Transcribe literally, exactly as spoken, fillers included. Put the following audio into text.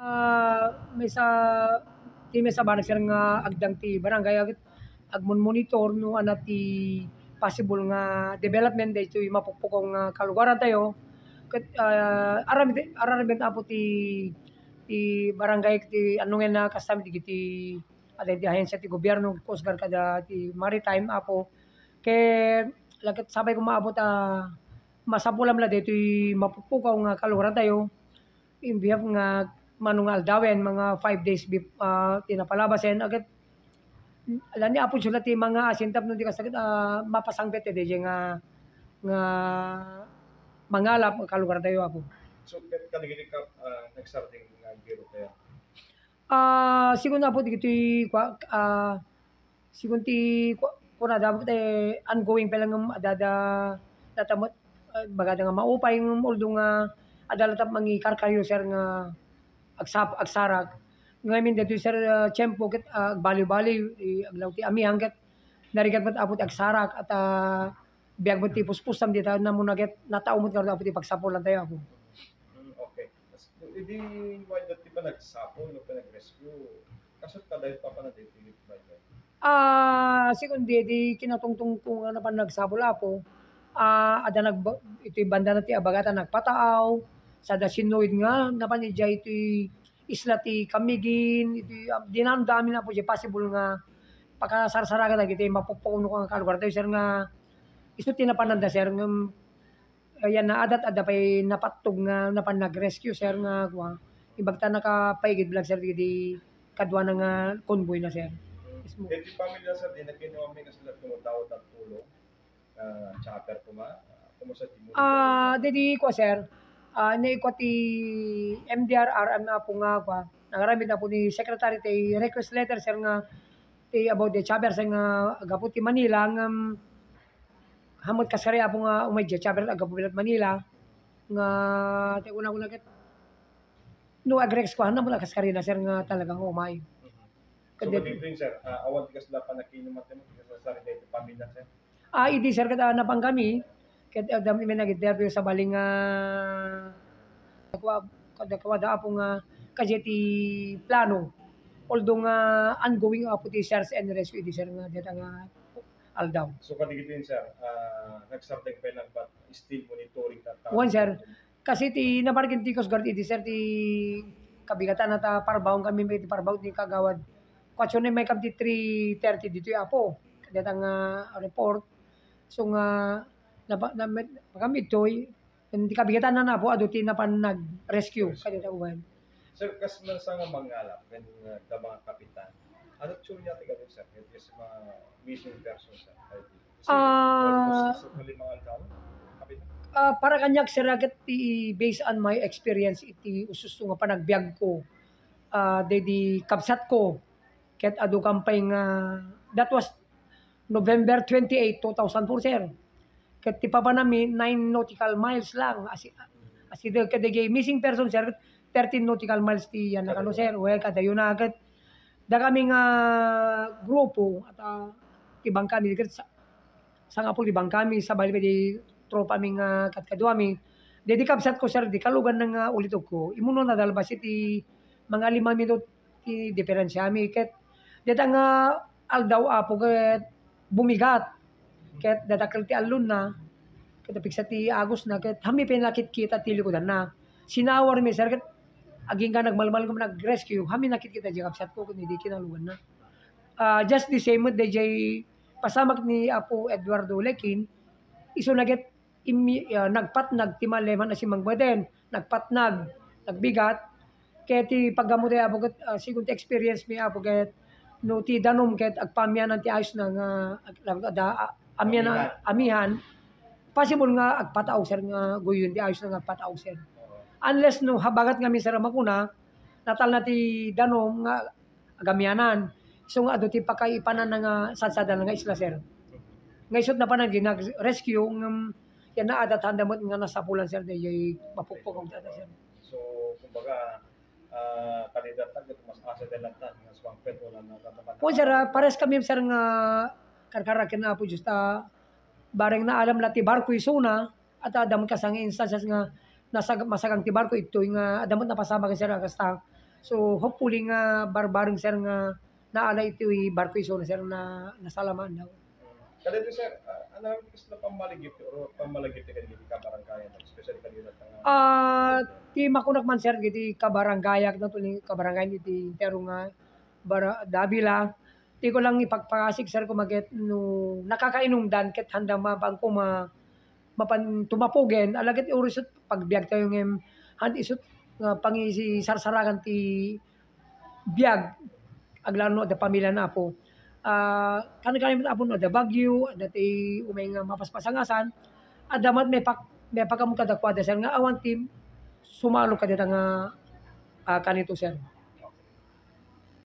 Ah, maysa, ti maysa banag, sir, nga agdang ti barangay, ket agmon-monitor no ania ti possible nga development daytoy mapukpukaw nga kalugarantayo. Ket, ah, aramid, aramid, Apo, ti, ti barangay, ti annongen na kasta met dagiti, ah, dagiti ahensya ti gobyerno, Coast Guard, kada ti Maritime, Apo. Ket la ket sapay koma, Apo, ta masapulam la daytoy mapukpukaw nga kalugarantayo. In behalf nga mano nga aldawen, mga five days bef-, ah, ti napalabasen, ket la ni Apo Dios la ti mangaasin tapno di kas-, ah, mapasangpet daydiay nga, nga mangalap nga kalugarantayo, Apo. So, ket kadagiti ka-, ah, nagsardeng nga agbirotayo? Ah, sigun, Apo, dagitoy kua-, ah, sigun ti ku-, kunada, eh, ongoing pa lang, um, adda, adda, data met, ah, bagada nga maupay, um, although nga adda latta mangikarkaryo, sir, nga agsap-, agsarak. Ngamin daytoy, sir, ah, tiempo ket, ah, agbaliw-baliw, eh, aglaw ti amihan ket narigat met, Apo, ti agsarak, at, ah, biag met ti puspusam dita, namuna ket natao met ngarud, Apo, ti pagsapulantayo, Apo. Mm, okay. Kas-, idi mayat ti panagsapul no panag-rescue, kasano kadayo papanadaytoy iti mayat? Ah, sigun di, di kinatungtong ko nga napan nagsapul, Apo. Ah, adda nagba-, itoy banda na ti abaga ta nagpataaw, sada sinnuid nga napan idiay itoy isla ti Camiguin, itoy, ah, dinanda amin, Apo, diay possible nga pakasarsaragan dagiti mapukpukaw nga kalugarantayo, sir, nga isu ti napananda, sir, ngem Ayan, naadat adda pay napattog nga napan nag-rescue, sir, nga kua. Imbag ta nakapaigid la, sir, dagiti kaduana nga convoy na, sir. Mismo. Dagiti pamilya, sir, di na kinuha mi kasi la tumutawag ng tulong, ah, chopper koma, ah, kumusta di mo Ah, didi kua, sir. Ah, naikua ti M D R R M na po nga kua. Nangaramid na po ni Secretary ti request letter, sir, nga ti about the chopper, sir, nga agapu ti Manila, nga, um, Hamot kas kari, Apo, nga umay diay chopper aggapu met Manila, nga ti kunakuna ket, no, agrequest ko, haan mo la kas kari na, sir, nga talaga nga umay. Mhm. So, kadin-, kadin, sir, ah, awan ti kasla panakiinuman ti kasla sarili ti pamilya, sir? Ah, idi, sir, ket, ah, napan kami, ket, ah, dami mi nag-interview sa bali nga, kua-, kada kuada, Apo, nga kasi ti plano. Although nga ongoing, Apo, ti search and rescue idi, sir, nga deta nga aldaw. So, kadagitoy, sir, ah, nagsardeng pay lang but still monitoring that. Wen, sir. Kasi ti nabargen ti Coast Guard idi, sir, ti kabigatan na ta parbaon kami, may ti parbaon ti kagawad. Kuatro na may kam ti three thirty ditoy, Apo. Kadata nga report. So nga, napa-, na-, met-, makamidtoy, Ken ti kabigatan na, Apo, adu ti napan nag-rescue kadayta uwan. Sir, kas man sa nga mangalap ken, uh, da mga kapitan, ano teorya ti gabay, sir, ken ti mga missing persons, sir? Kasi Ah, almost sa lima nga aldaw, kapitan. Ah, para kaniak, sir, ket ti based on my experience iti ususo nga panagbiag ko, ah, daydi kabsat ko, ket adu kam pay nga, that was November twenty-eight, two thousand four, sir. Ket ti papanami, nine nautical miles lang. Asi-, aside kadagiti missing person, sir, thirteen nautical miles ti yan, kano, sir. Well, kadayona ket dakami nga grupo, at, ah, ti bangkami, ket sa-, sangapulo ti bangkami, sabali pay ti tropami nga kadkaduami. Daydi kabsat ko, sir, di kalugan na nga ulitog ko. Immuno nadalbas iti mga lima minut ti diferensiami. Ket dayta nga aldaw, Apo, ket bumigat. Ket dadakkel ti allonna, ket napigsa ti agusna, ket haanmi pay nakitkita ti likudanna. Sinawarmi, sir, ket agingga nagmalmal nga nag-rescue, haanmi nakitkita diay kabsatko ken idi kinaluganna. Ah, just the same met daydiay pasamak ni Apo Eduardo Lekin, isuna ket immi-, ah, nagpatnag ti malem a simmangbaden, nagpatnag, nagbigat. Ket ti paggammotayo, Apo, ket, ah, sigun ti experience mi, Apo, ket no ti danum ket agpaamianan ti ayosna nga ag-, ag-, ada, a-, amianan, amihan, possible nga agpataog, sir, nga guyon ti ayosna nga agpataog, sir. Unless no habagat nga, sir, a makuna, natalna ti danum nga agamianan. Isu nga adu ti pakaipananna nga sadsadanna nga isla, sir. Nga isut' napanan diay nag-rescue, ngem yan naadathanda met nga nasapulan, sir, daydiay mapukpok a data, sir. So, kumbaga, ah, kandidatta ket mas asa da latta nga sumampet wala na, na, na, Wen, sir, ah, pares kami, sir, nga karkaraken Apo Dios ta bareng naalam la ti barko isuna, at adda met kasta nga instances nga nasag-, masagang ti barko, itoy nga adda met napasamak, sir, a kasta. So, hopefully nga barbareng, sir, nga naala iti barko isu na, sir, na nasalamaanna. Kadagiti, sir, ah, ano ang gusto na pammalagip o pammalagip kadagiti kabaranggayan, especially kadagiti nga Ah, ti makunak man, sir, iti kabaranggayak, no, tuli kabaranggayan iti entero nga bara-, Davila. Ti ko lang ipagpakasik, sir, kumaket no nakakainumdan ket handa mabangko ma-, mapan tumapugen, alagad urisut pagbiag tayo ngem, han isut nga pangisisarsarangan ti biag, aglalo no adda pamilya na Apo. Ah, kan-, kan-, Apo no adda bagyo, adda ti umay nga mapaspasangasan, adda met may pak-, may pagkamot kadakuada, sir, nga awan ti sumalo kadata nga, ah, kanito, sir.